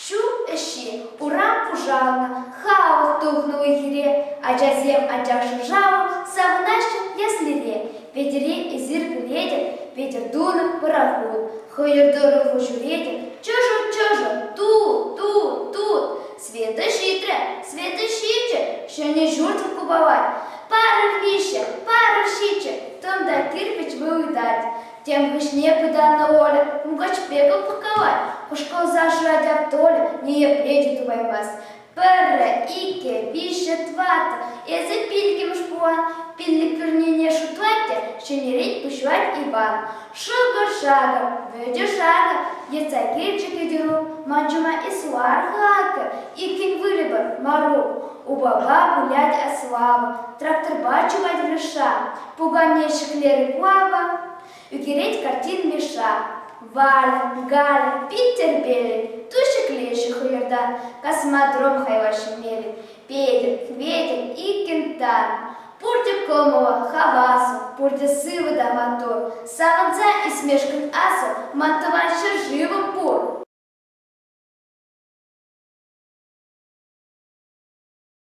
Ҫу ӗҫҫи, урам пушаннӑ, халӑх тухнӑ уй-хире, ачасем анчах шӑршавлӑ, савӑнаҫҫӗ яслире. Петӗре эсир пӗлетӗр, Петӗр тунӑ пӑрахут, хӑйӑр тӑрӑх ҫӳретӗр, чӑшӑл-чӑшӑл, ту-ту-тут. Света ҫитрӗ, Света ҫичӗ, ҫӗнӗ ҫурт купалать. Парӑр виҫҫӗ, парӑр ҫиччӗ, тӑм та кирпӗч вылтать. Тем хыҫне пытаннӑ Оля мулкач пек пӑхкалать, хӑшкӑлса шырать Толя ниепле те тупаймасть. Пӗрре, иккӗ, виҫҫӗ, тӑваттӑ, эсӗ пиллӗкмӗш пулан, пиллӗк пӳрнене шутлать те ҫӗнӗрен пуҫлать Иван. Шӑкӑр-шакӑр, вӗтӗ-шакӑр, йӑтса килчӗ Кӗтерук, ман ҫума эс лар-ха акӑ, иккӗн выльӑпӑр, Марук. Упапа вылять Аслава, тракторпа чупать Леша. Пукане ҫӗклерӗ Клава, ӳкерет картин Миша. Валя, Галя пит тӗрпеллӗн ту ҫӗклеҫҫӗ хӑйӑртан, космодром хайлаҫҫӗ мелӗн. Петӗр, Хветӗр иккӗн тан. Пурте кӑмӑллӑ, хаваслӑ, пурте сывӑ та маттур. Савӑнса ӳсмешкӗн аслӑ ман тӑван ҫӗршыв.